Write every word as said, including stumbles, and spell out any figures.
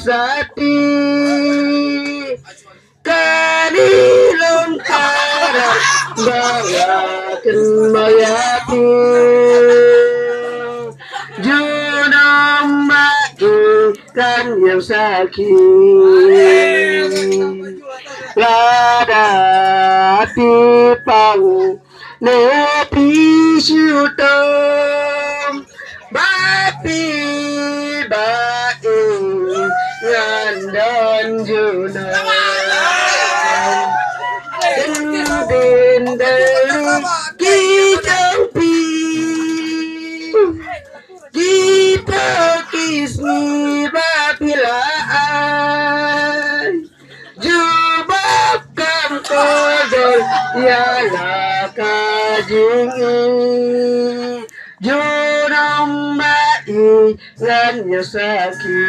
Kati kani long karam ba la ken maya ti. Junam ba i kan yang saki. Lada ti pang ne ti shutom. Ba phi ba i ngan don junom. Din din dei ki jong phi. Ki pha ki sngi ba phi la ai. Jubab kam kordor ïa la ka jingim. Junom ba i ngan ïa saki.